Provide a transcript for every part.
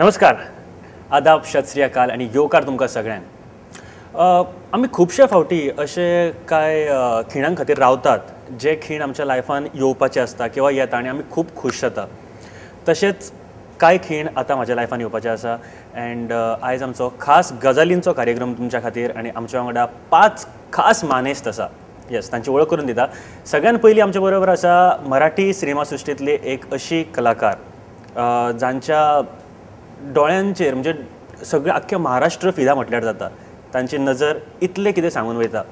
नमस्कार, आदाब, सत श्री अकाल आनी येवकार तुमकां सगळ्यांक. आमी खुबशे फावटी अशे कांय खिणां खातीर रावतात जे खीण आमच्या लायफान येवपाचे आसता किंवा येता आनी आमी खूब खूश जाता. तशेंच कांय खीण आतां म्हाज्या लायफान येवपाचे आसा एंड आयज आमचो खास गजालींचो कार्यक्रम तुमच्या खातीर आनी आमच्या वांगडा 5 खास मानेस्त आसा. येस, तांची वळख करून दिता. सगळ्यान पयलीं आमच्या बरोबर आसा मराठी सिनेमा सृश्टींतली एक अशी कलाकार जांच्या डोळ्यांचेर म्हणजे सगळें आख्खें महाराष्ट्र फिदा म्हटल्यार जाता. तांची नजर इतलें कितें सांगून वयता.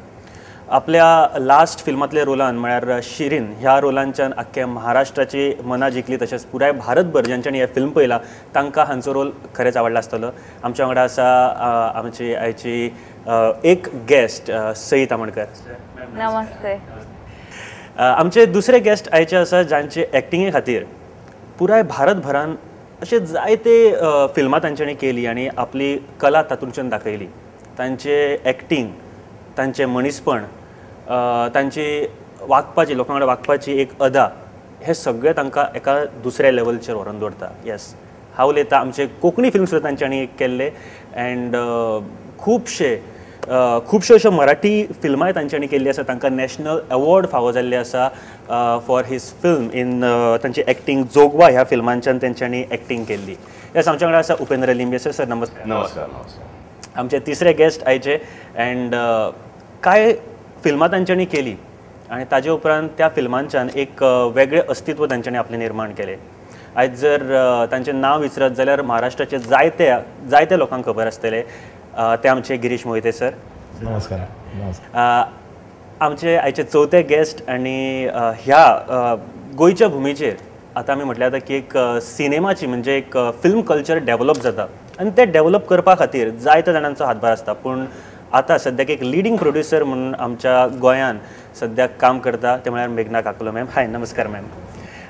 आपल्या लास्ट फिल्मांतल्या रोलान म्हळ्यार शिरीन ह्या रोलांच्यान आख्ख्या महाराष्ट्राची मनां जिखली, तशेंच पुराय भारतभर ज्यांच्यानी हें फिल्म पळयलां तांकां हांचो रोल खरेंच आवडला आसतलो. आमच्या वांगडा आसा आमची आयची एक गेस्ट सई तामणकर. नमस्ते. आमचे दुसरे गेस्ट आयचे आसा जांचे एक्टिंगे खातीर पुराय भारतभरान अशे जायते फिल्मां तांच्यांनी केली आनी आपली कला तातूंतल्यान दाखयली. तांचे एक्टींग, तांचें मनीसपण, तांची वागपाची, लोकां वांगडा वागपाची एक अदा, हें सगळें तांकां एका दुसऱ्या लेवलचेर व्हरोन दवरता. येस, हांव उलयतां आमचे कोंकणी फिल्म सुद्दां तांच्यांनी केल्ले एंड खुबशे खुबश्यो अश्यो मराठी फिल्मांय तांच्यांनी केल्ली आसा. तांकां नॅशनल अवॉर्ड फावो जाल्ले आसा फॉर his film in तांची एक्टींग जोगवा ह्या फिल्मांच्यान तांच्यांनी एक्टींग केल्ली. येस, आमच्या वांगडा आसा उपेंद्र लिंबे सर. सर नमस्कार. नमस्कार. नमस्कार. आमचे तिसरे गेस्ट आयचे एंड कांय फिल्मां तांच्यांनी केली आनी ताजे उपरांत त्या फिल्मांच्यान एक वेगळें अस्तित्व तांच्यांनी आपलें निर्माण केलें. आयज जर तांचें नांव विचारत जाल्यार महाराष्ट्राचे जायते जायते लोकांक खबर आसतलें. ते आमचे गिरीश मोहिते सर. नमस्कार. नमस्कार. आमचे आयचे चवथे गेस्ट आनी ह्या गोंयच्या भुमीचेर आतां आमी म्हटल्यार जाता की एक सिनेमाची म्हणजे एक फिल्म कल्चर डेवलप जाता आनी तें डेवलप करपा खातीर जायत्या जाणांचो हातभार आसता. पूण आतां सद्याक एक लिडींग प्रोड्युसर म्हणून आमच्या गोंयान सद्याक काम करता ते म्हळ्यार मेघना काकुलो मॅम. हाय, नमस्कार मॅम.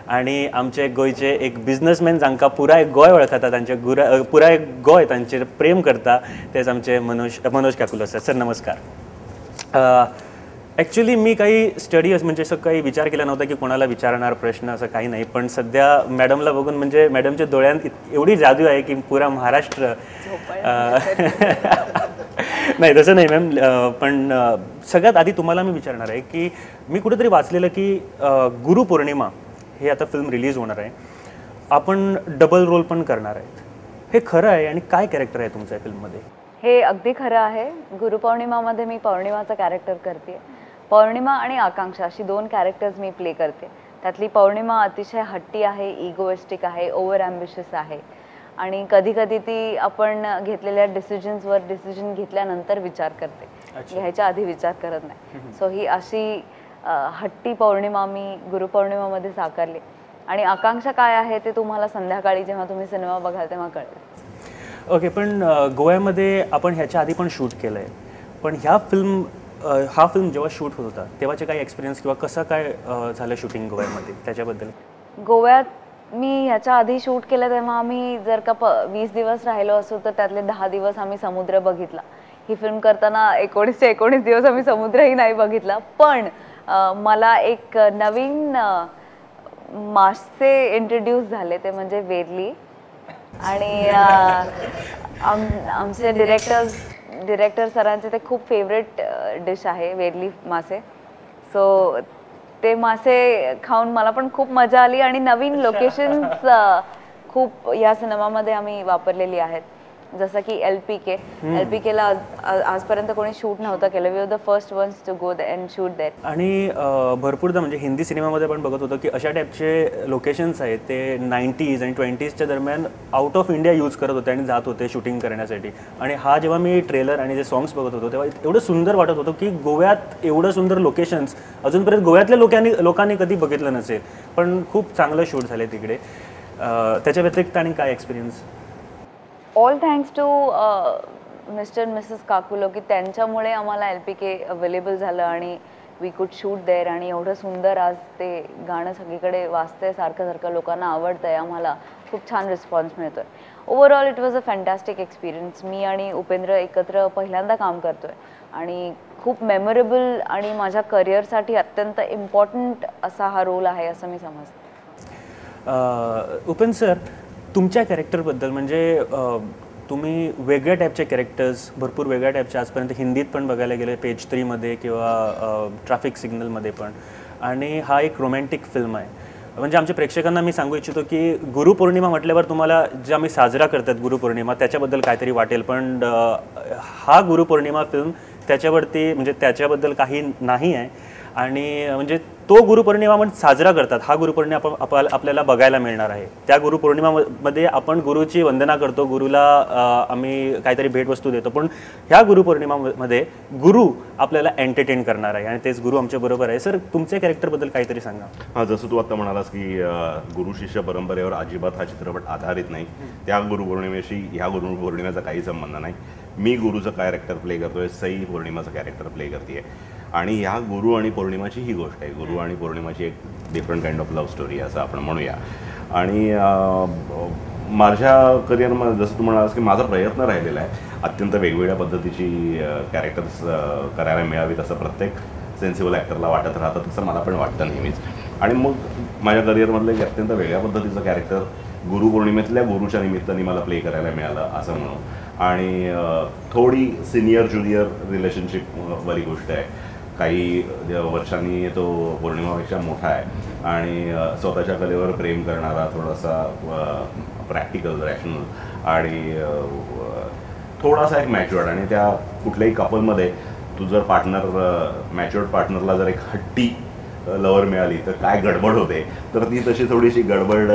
आनी आमचे गोंयचे एक बिजनसमॅन जांकां पुराय गोंय वळखता, तांचे पुराय गोंय तांचेर प्रेम करता, तेच आमचे मनोज काकुलो सर. सर नमस्कार. ॲक्च्युली मी काही स्टडी म्हणजे असं काही विचार केला नव्हता की कोणाला विचारणार प्रश्न असं काही नाही, पण सध्या मॅडमला बघून म्हणजे मॅडमच्या डोळ्यांत एवढी जादू आहे की पुरा महाराष्ट्र नाही तसं नाही मॅम, पण सगळ्यात आधी तुम्हाला मी विचारणार आहे की मी कुठेतरी वाचलेलं की गुरुपौर्णिमा हे आता फिल्म रिलीज होणार आहे, आपण डबल रोल पण करणार आहेत, हे खरं आहे आणि काय कॅरेक्टर आहे तुमच्या फिल्ममध्ये? हे अगदी खरं आहे. गुरुपौर्णिमामध्ये मी पौर्णिमाचं कॅरेक्टर करते. पौर्णिमा आणि आकांक्षा अशी 2 कॅरेक्टर्स मी प्ले करते. त्यातली पौर्णिमा अतिशय हट्टी आहे, इगोइस्टिक आहे, ओव्हर ॲम्बिशियस आहे आणि कधी कधी ती आपण घेतलेल्या डिसिजन्सवर डिसिजन घेतल्यानंतर विचार करते, घ्यायच्या आधी विचार करत नाही. सो ही अशी हट्टी पौर्णिमा मी गुरुपौर्णिमामध्ये साकारली. आणि आकांक्षा काय आहे ते तुम्हाला संध्याकाळी जेव्हा तुम्ही सिनेमा बघाल तेव्हा कळेल. ओके, पण गोव्यामध्ये आपण ह्याच्या आधी पण शूट केलं आहे, पण ह्या फिल्म हा फिल्म जेव्हा शूट होत होता तेव्हाचे काही एक्सपिरियन्स किंवा कसं काय झालं शूटिंग गोव्यामध्ये त्याच्याबद्दल? गोव्यात मी ह्याच्या आधी शूट केलं तेव्हा आम्ही जर का 20 दिवस राहिलो असू तर त्यातले 10 दिवस आम्ही समुद्र बघितला. ही फिल्म करताना 19 19 दिवस आम्ही समुद्रही नाही बघितला. पण मला एक नवीन मासे इंट्रोड्यूस झाले ते म्हणजे वेरली. आणि आमचे डिरेक्टर सरांचे ते खूप फेवरेट डिश आहे वेरली मासे. सो ते मासे खाऊन मला पण खूप मजा आली आणि नवीन लोकेशन्स खूप या सिनेमामध्ये आम्ही वापरलेली आहेत, जसं की एल पी केला आजपर्यंत कोणी शूट नव्हतं केलं. We are the first ones to go and shoot there. आणि भरपूरदा म्हणजे हिंदी सिनेमामध्ये आपण बघत होतो की अशा टाईपचे लोकेशन्स आहेत ते 90s आणि 20sच्या दरम्यान आउट ऑफ इंडिया यूज करत होते आणि जात होते शूटिंग करण्यासाठी. आणि हा जेव्हा मी ट्रेलर आणि जे सॉंग्स बघत होतो तेव्हा एवढं सुंदर वाटत होतं की गोव्यात एवढं सुंदर लोकेशन्स अजूनपर्यंत गोव्यातल्या लोकांनी कधी बघितलं नसेल, पण खूप चांगलं शूट झालं तिकडे. त्याच्या व्यतिरिक्त आणि काय experience? All thanks to mister and missus Kakulo की त्यांच्यामुळे आम्हाला एल पी के अवेलेबल झालं आणि we could shoot there. आणि एवढं सुंदर आज ते गाणं सगळीकडे वाजतंय, सारखं सारखं लोकांना आवडतंय, आम्हाला खूप छान रिस्पॉन्स मिळतोय. Overall it was a fantastic experience. मी आणि उपेंद्र एकत्र पहिल्यांदा काम करतोय आणि खूप मेमोरेबल आणि माझ्या करिअरसाठी अत्यंत इम्पॉर्टंट असा हा रोल आहे असं मी समजते. उपेंद्र सर, तुमच्या कॅरेक्टरबद्दल म्हणजे तुम्ही वेगळ्या टाईपचे कॅरेक्टर्स भरपूर वेगळ्या टाईपचे आजपर्यंत हिंदीत पण बघायला गेले पेज 3मध्ये किंवा ट्रॅफिक सिग्नलमध्ये पण, आणि हा एक रोमॅन्टिक फिल्म आहे. म्हणजे आमच्या प्रेक्षकांना मी सांगू इच्छितो की गुरुपौर्णिमा म्हटल्यावर तुम्हाला जे आम्ही साजरा करतात गुरुपौर्णिमा त्याच्याबद्दल काहीतरी वाटेल, पण हा गुरुपौर्णिमा फिल्म त्याच्यावरती म्हणजे त्याच्याबद्दल काही नाही आहे. आणि म्हणजे तो गुरुपौर्णिमा आपण साजरा करतात, हा गुरुपौर्णिमा आपल्याला बघायला मिळणार आहे. त्या गुरुपौर्णिमामध्ये आपण गुरुची वंदना करतो, गुरुला आम्ही काहीतरी भेटवस्तू देतो, पण ह्या गुरुपौर्णिमामध्ये गुरु आपल्याला एंटरटेन करणार आहे आणि तेच गुरु आमच्या बरोबर आहे. सर, तुमच्या कॅरेक्टरबद्दल काहीतरी सांगा. हां, जसं तू आत्ता म्हणालास की गुरु शिष्य परंपरेवर अजिबात हा चित्रपट आधारित नाही. त्या गुरुपौर्णिमेशी ह्या गुरुपौर्णिमेचा काही संबंध नाही. मी गुरुचं कॅरेक्टर प्ले करतोय, सई पौर्णिमाचं कॅरेक्टर प्ले करते आहे आणि ह्या गुरु आणि पौर्णिमाची ही गोष्ट आहे. गुरु आणि पौर्णिमाची एक different kind of love story असं आपण म्हणूया. आणि माझ्या करिअरमध्ये जसं तू म्हणालास की माझा प्रयत्न राहिलेला आहे अत्यंत वेगवेगळ्या पद्धतीची कॅरेक्टर्स करायला मिळावीत असं प्रत्येक सेन्सिबल ॲक्टरला वाटत राहतं, तसं मला पण वाटतं नेहमीच. आणि मग माझ्या करिअरमधलं एक अत्यंत वेगळ्या पद्धतीचं कॅरेक्टर गुरुपौर्णिमेतल्या गुरुच्या निमित्ताने मला प्ले करायला मिळालं असं म्हणू. आणि थोडी सिनियर ज्युनियर रिलेशनशिपवाली गोष्ट आहे. काही वर्षांनी तो पौर्णिमापेक्षा मोठा आहे आणि स्वतःच्या कलेवर प्रेम करणारा, थोडासा प्रॅक्टिकल, रॅशनल आणि थोडासा एक मॅच्युअर्ड. आणि त्या कुठल्याही कपलमध्ये तू जर पार्टनर मॅच्युअर्ड पार्टनरला जर एक हट्टी लवर मिळाली तर काय गडबड होते, तर ती तशी थोडीशी गडबड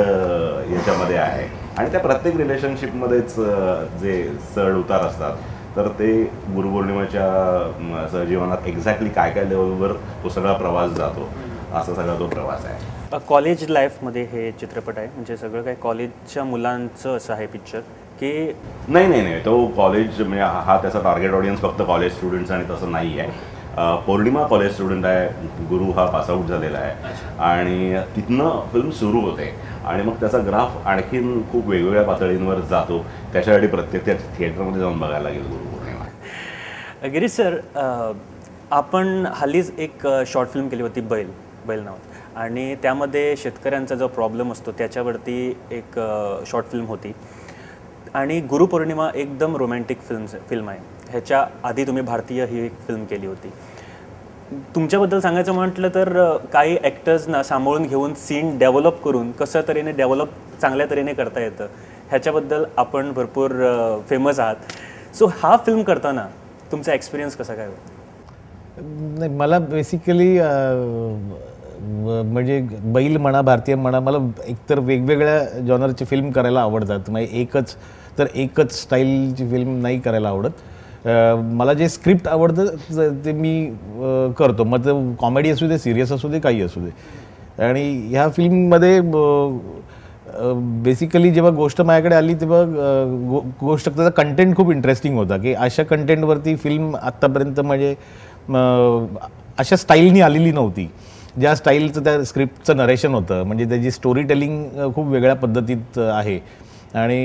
याच्यामध्ये आहे. आणि त्या प्रत्येक रिलेशनशिपमध्येच जे चढ उतार असतात तर ते गुरुपौर्णिमेच्या सहजीवनात एक्झॅक्टली काय काय लेवलवर तो सगळा प्रवास जातो, असा सगळा तो प्रवास आहे. कॉलेज लाईफमध्ये हे चित्रपट आहे, म्हणजे सगळं काय कॉलेजच्या मुलांचं असं आहे पिक्चर की? नाही नाही नाही, तो कॉलेज म्हणजे हा त्याचा टार्गेट ऑडियन्स फक्त कॉलेज स्टुडंट्स आणि तसं नाही आहे. पौर्णिमा कॉलेज स्टुडंट आहे, गुरु हा पासआउट झालेला आहे आणि तिथनं फिल्म सुरू होते आणि मग त्याचा ग्राफ आणखीन खूप वेगवेगळ्या पातळींवर जातो. त्याच्यासाठी प्रत्येक त्या थिएटरमध्ये जाऊन बघायला लागेल गुरुपौर्णिमा. गिरीश सर, आपण हल्लीच एक शॉर्ट फिल्म केली होती बैल, बैल नाव, आणि त्यामध्ये शेतकऱ्यांचा जो प्रॉब्लेम असतो त्याच्यावरती एक शॉर्ट फिल्म होती. आणि गुरुपौर्णिमा एकदम रोमॅन्टिक फिल्म आहे. ह्याच्या आधी तुम्ही भारतीय ही एक फिल्म केली होती. तुमच्याबद्दल सांगायचं म्हटलं तर काही ॲक्टर्सना सांभाळून घेऊन सीन डेव्हलप करून कसं तऱ्हेने डेव्हलप चांगल्या तऱ्हेने करता येतं ह्याच्याबद्दल आपण भरपूर फेमस आहात. सो हा फिल्म करताना तुमचा एक्सपिरियन्स कसा काय होता? नाही, मला बेसिकली म्हणजे बैल म्हणा, भारतीय म्हणा, मला एकतर वेगवेगळ्या जॉनरची फिल्म करायला आवडतात. म्हणजे एकच तर एकच स्टाईलची फिल्म नाही करायला आवडत. मला जे स्क्रिप्ट आवडतं ते मी करतो, मग ते कॉमेडी असू दे, सिरियस असू दे, काही असू दे. आणि ह्या फिल्ममध्ये बेसिकली जेव्हा गोष्ट माझ्याकडे आली तेव्हा गोष्ट त्याचा कंटेंट खूप इंटरेस्टिंग होता की अशा कंटेंटवरती फिल्म आत्तापर्यंत म्हणजे अशा स्टाईलनी आलेली नव्हती. ज्या स्टाईलचं त्या स्क्रिप्टचं नरेशन होतं, म्हणजे त्याची स्टोरी टेलिंग खूप वेगळ्या पद्धतीत आहे आणि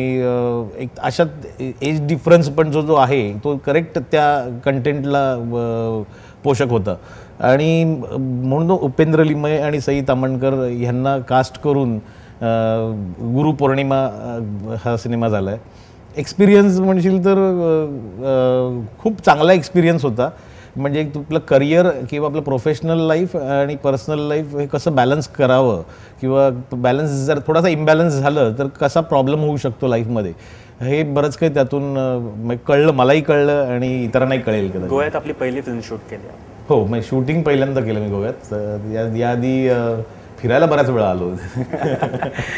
एक अशा एज डिफरन्स पण जो जो आहे तो करेक्ट त्या कंटेंटला पोषक होता. आणि म्हणून उपेंद्र लिमये आणि सई ताम्हणकर ह्यांना कास्ट करून गुरुपौर्णिमा हा सिनेमा झाला आहे. एक्सपिरियन्स म्हणशील तर खूप चांगला एक्सपिरियन्स होता. म्हणजे एक आपलं करिअर किंवा आपलं प्रोफेशनल लाईफ आणि पर्सनल लाईफ हे कसं बॅलन्स करावं किंवा बॅलन्स जर थोडासा इम्बॅलन्स झालं तर कसा प्रॉब्लेम होऊ शकतो लाईफमध्ये, हे बरंच काही त्यातून कळलं, मलाही कळलं आणि इतरांनाही कळेल. कदाचित गोव्यात आपली पहिली फिल्म शूट केली? हो, म्हणजे शूटिंग पहिल्यांदा केलं मी गोव्यात. याआधी फिरायला बऱ्याच वेळा आलो.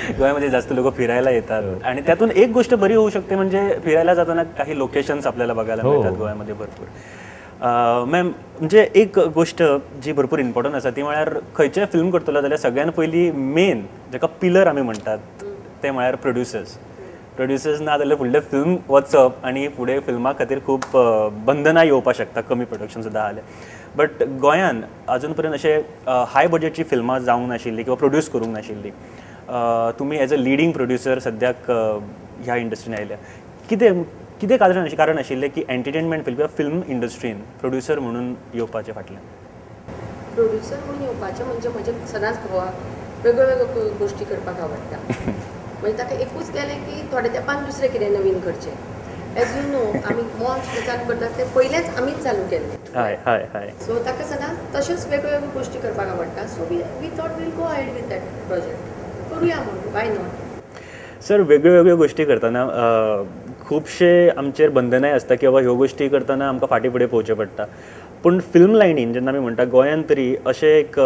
गोव्यामध्ये जास्त लोक फिरायला येतात आणि त्यातून एक गोष्ट बरी होऊ शकते म्हणजे फिरायला जाताना काही लोकेशन्स आपल्याला बघायला मिळतात गोव्यामध्ये भरपूर. मॅम, म्हणजे एक गोष्ट जी भरपूर इम्पॉर्टंट आसा ती म्हळ्यार खंयचेय फिल्म करतलो जाल्यार सगळ्यान पयलीं मेन जाका पिलर आमी म्हणटात ते म्हळ्यार प्रोड्युसर्स. प्रोड्युसर्स ना जाल्यार फुडलें फिल्म वचप आनी फुडें फिल्मा खातीर खूब बंधनां येवपाक शकता, कमी प्रोडक्शन सुद्दां जालें. बट गोंयान अजून पर्यंत अशें हाय बजेटची फिल्मां जावंक नाशिल्लीं किंवा प्रोड्यूस करूंक नाशिल्लीं. तुमी एज अ लिडींग प्रोड्युसर सद्याक ह्या इंडस्ट्रीन आयल्या, कितें कितें कारण आशिल्लें की एंटरटेनमेंट फिल्म किंवा फिल्म इंडस्ट्रीन प्रोड्युसर म्हणून येवपाचें फाटल्यान? प्रोड्युसर म्हणून येवपाचें म्हणजे म्हजें सदांच घोवाक वेगळ्यो वेगळ्यो गोश्टी करपाक आवडटा. म्हणजे ताका एकूच गेलें की थोड्या तेंपान दुसरें कितें नवीन करचें. एज you know आमी मॉल सुद्दां चालू करता ते पयलेंच आमीच चालू केल्लें. हय हय हय. सो ताका सदांच तश्योच वेगळ्यो वेगळ्यो गोश्टी करपाक आवडटा. So we thought we'll go ahead with that project, करुया म्हणून, why not. Sir, वेगळ्यो वेगळ्यो गोश्टी करतना खुबशे आमचेर बंधनाय आसता की बाबा ह्यो गोश्टी करतना आमकां फाटीं फुडें पळोवचें पडटा. पूण फिल्म लायनीन जेन्ना आमी म्हणटा गोंयांत तरी अशें एक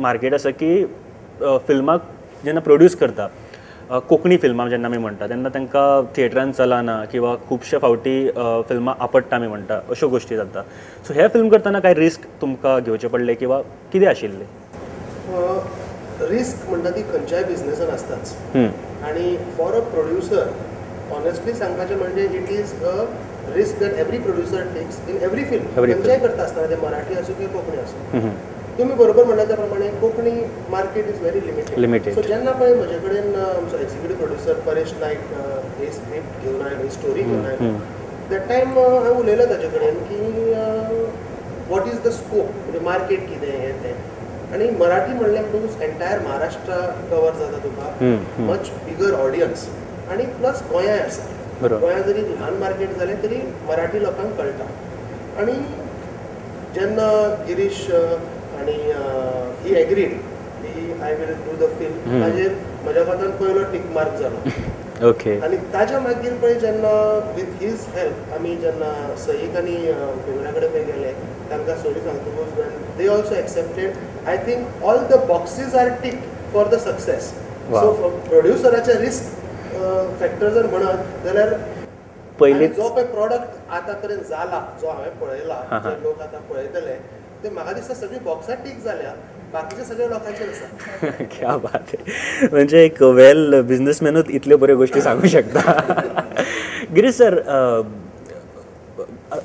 मार्केट आसा की फिल्माक जेन्ना प्रोड्यूस करता, कोंकणी फिल्मां जेन्ना आमी म्हणटा तेन्ना तांकां थिएटरान चलना किंवा खुबशे फावटी फिल्मां आपडटा आमी म्हणटा, अश्यो गोश्टी जाता. सो हे फिल्म करतना कांय रिस्क तुमकां घेवचें पडलें किंवा कितें आशिल्लें? रिस्क म्हणटा ती खंयच्याय बिजनेसान आसताच. आनी फॉर अ प्रोड्युसर ऑनेस्टली सांगपाचें म्हणजे it is a risk that every producer takes in every film. खंयच्याय करता आसतना, ते मराठी आसूं किंवा कोंकणी आसूं. तुम्ही बरोबर म्हणला त्या प्रमाणे Konkani market is very limited. So जेन्ना पळय म्हजे कडेन आमचो एक्झिक्युटीव प्रोड्युसर परेश नायक ही स्क्रिप्ट घेवन आयलो, ही स्टोरी घेवन आयलो, that time हांवें उलयलो ताजे कडेन की what is the scope, म्हणजे मार्केट कितें हें तें. आनी मराठी म्हणलें म्हणटकूच एंटायर महाराष्ट्र कवर जाता तुका, मच बिगर ऑडियन्स, आनी प्लस गोंयांय आसा. गोंया जरी ल्हान मार्केट जालें तरी मराठी लोकांक कळटा. आनी जेन्ना गिरीश आनी ही एग्रीड की I will do the film, ताजेर म्हज्या कोतान पयलो टीक मार्क जालो. ओके. आनी ताज्या मागीर पळय जेन्ना विथ his help आमी जेन्ना सईक आनी उपेंद्रा कडेन पळय गेले, तांकां स्टोरी सांगतकूच when they also accepted, I think all the boxes are tick for the success. So प्रोड्युसराचे risk factor जर म्हणत जाल्यार पयलीं जो पळय प्रॉडक्ट आतां पर्यंत जाला, जो हांवें पळयला, जे लोक आतां पळयतले, ते म्हाका दिसता सगळीं बॉक्सां टीक जाल्या, बाकीचे सगळे लोकांचेर आसा. क्या बात आहे. म्हणजे एक वेल बिझनेसमॅनूच इतल्यो बऱ्यो गोश्टी सांगू शकता. गिरीश सर,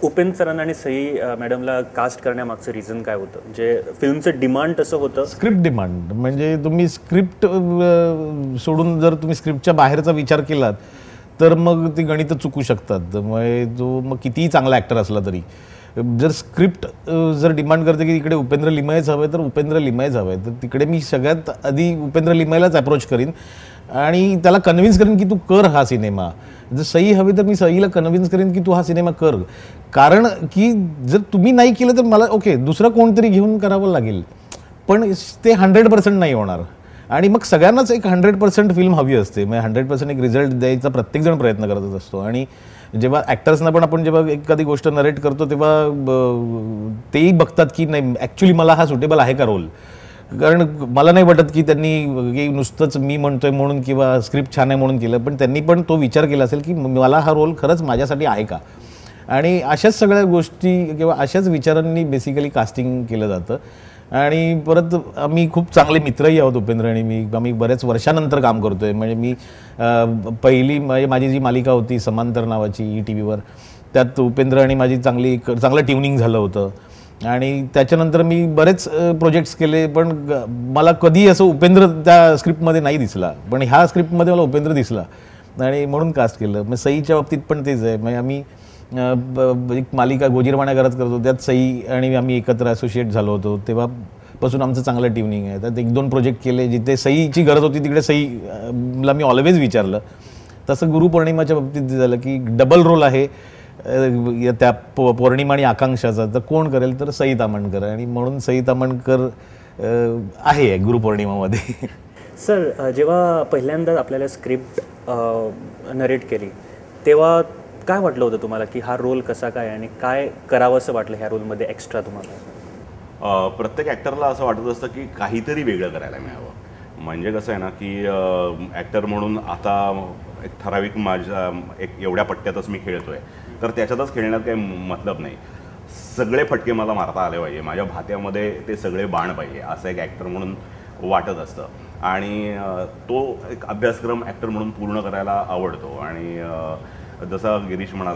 उपेंद्र सरांना आणि सई मॅडमला कास्ट करण्यामागचं रिझन काय होतं? म्हणजे फिल्मचं डिमांड तसं होतं? स्क्रिप्ट डिमांड म्हणजे तुम्ही स्क्रिप्ट सोडून जर तुम्ही स्क्रिप्टच्या बाहेरचा विचार केलात तर मग ती गणितं चुकू शकतात. म्हणजे जो मग कितीही चांगला ॲक्टर असला तरी जर स्क्रिप्ट जर डिमांड करते की इकडे उपेंद्र लिमयेच हवे तर उपेंद्र लिमयेच हवे, तर तिकडे मी सगळ्यात आधी उपेंद्र लिमयेलाच अप्रोच करीन आणि त्याला कन्व्हिन्स करीन की तू कर हा सिनेमा. जर सई हवी तर मी सईला कन्व्हिन्स करीन की तू हा सिनेमा कर, कारण की जर तुम्ही नाही केलं तर मला ओके दुसरं कोणतरी घेऊन करावं लागेल, पण ते 100% नाही होणार. आणि मग सगळ्यांनाच एक 100% फिल्म हवी असते, म्हणजे 100% एक रिझल्ट द्यायचा प्रत्येकजण प्रयत्न करत असतो. आणि जेव्हा ॲक्टर्सना पण आपण जेव्हा एखादी गोष्ट नरेट करतो तेव्हा तेही बघतात की नाही ॲक्च्युली मला हा सुटेबल आहे का रोल, कारण मला नाही वाटत की त्यांनी की नुसतंच मी म्हणतोय म्हणून किंवा स्क्रिप्ट छान आहे म्हणून केलं, पण त्यांनी पण तो विचार केला असेल की मला हा रोल खरंच माझ्यासाठी आहे का. आणि अशाच सगळ्या गोष्टी किंवा अशाच विचारांनी बेसिकली कास्टिंग केलं जातं. आणि परत आम्ही खूप चांगले मित्रही आहोत उपेंद्र आणि मी, आम्ही बऱ्याच वर्षानंतर काम करतो आहे. म्हणजे मी पहिली म्हणजे माझी जी मालिका होती समांतर नावाची ई टी व्हीवर, त्यात उपेंद्र आणि माझी चांगलं ट्युनिंग झालं होतं. आणि त्याच्यानंतर मी बरेच प्रोजेक्ट्स केले, पण मला कधी असं उपेंद्र त्या स्क्रिप्टमध्ये नाही दिसला, पण ह्या स्क्रिप्टमध्ये मला उपेंद्र दिसला आणि म्हणून कास्ट केलं. मग सईच्या बाबतीत पण तेच आहे. म्हणजे आम्ही एक मालिका गोजीरवाण्या घरात करतो, त्यात सई आणि आम्ही एकत्र असोसिएट झालो होतो, तेव्हापासून आमचं चांगलं ट्युनिंग आहे. त्यात 1-2 प्रोजेक्ट केले जिथे सईची गरज होती तिकडे सईला मी ऑलवेज विचारलं. तसं गुरुपौर्णिमाच्या बाबतीत झालं की डबल रोल आहे त्या पौर्णिमा आणि आकांक्षाचा, तर कोण करेल तर सई तामणकर, आणि म्हणून सई तामणकर आहे गुरुपौर्णिमामध्ये. सर, जेव्हा पहिल्यांदा आपल्याला स्क्रिप्ट नरेट केली तेव्हा काय वाटलं होतं तुम्हाला की हा रोल कसा काय आणि काय करावं असं वाटलं ह्या रोलमध्ये एक्स्ट्रा तुम्हाला? प्रत्येक ॲक्टरला असं वाटत असतं की काहीतरी वेगळं करायला मिळावं. म्हणजे कसं आहे ना की ॲक्टर म्हणून आता एक ठराविक माझ्या एक एवढ्या पट्ट्यातच मी खेळतो आहे, तर त्याच्यातच खेळण्यात काही मतलब नाही. सगळे फटके मला मारता आले पाहिजे, माझ्या भात्यामध्ये ते सगळे बाण पाहिजे, असं एक ॲक्टर म्हणून वाटत असतं. आणि तो एक अभ्यासक्रम ॲक्टर म्हणून पूर्ण करायला आवडतो. आणि जसा गिरीश म्हणाला